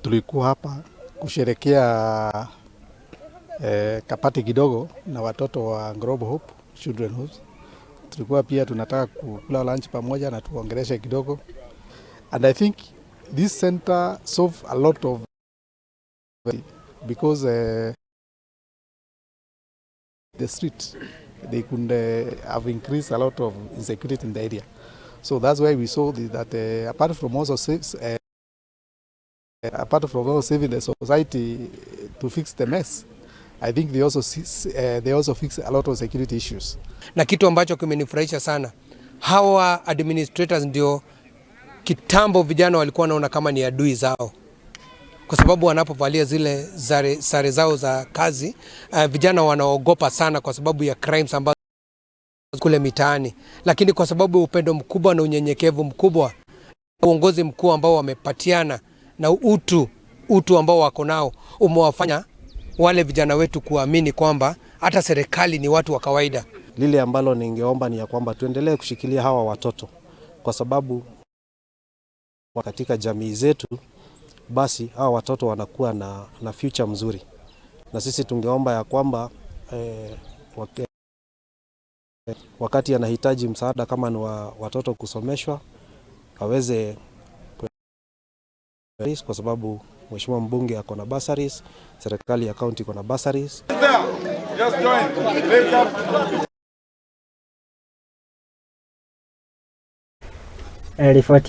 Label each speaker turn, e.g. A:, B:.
A: Tulikuwa hapa kusherekea kapati kidogo na watoto wa Global Hope Children House. Tulikuwa pia tunataka kukula lunch pamoja na tuongeleshe kidogo, and I think this center solve a lot of because the street they could have increased a lot of insecurity in the area. So that's why we saw that apart from also saving the society to fix the mess, I think they also fix a lot of security issues.
B: Na kitu ambacho kimenifurahisha sana, hawa administrators ndio kitambo vijana walikuwa wanaona kama ni adui zao, kwa sababu wanapovalia zile sare zao za kazi, vijana wanaogopa sana kwa sababu ya crimes ambazo kule mitaani, lakini kwa sababu ya upendo mkubwa na unyenyekevu mkubwa, uongozi mkuu ambao wamepatiana na utu ambao wako nao umewafanya wale vijana wetu kuamini kwamba hata serikali ni watu wa kawaida.
C: Lile ambalo ningeomba ni ya kwamba tuendelee kushikilia hawa watoto kwa sababu katika jamii zetu basi hawa watoto wanakuwa na future mzuri, na sisi tungeomba ya kwamba wakati anahitaji msaada kama ni wa watoto kusomeshwa aweze, kwa sababu mheshimiwa mbunge ako na bursaries, serikali ya county iko na bursaries.
D: Just join.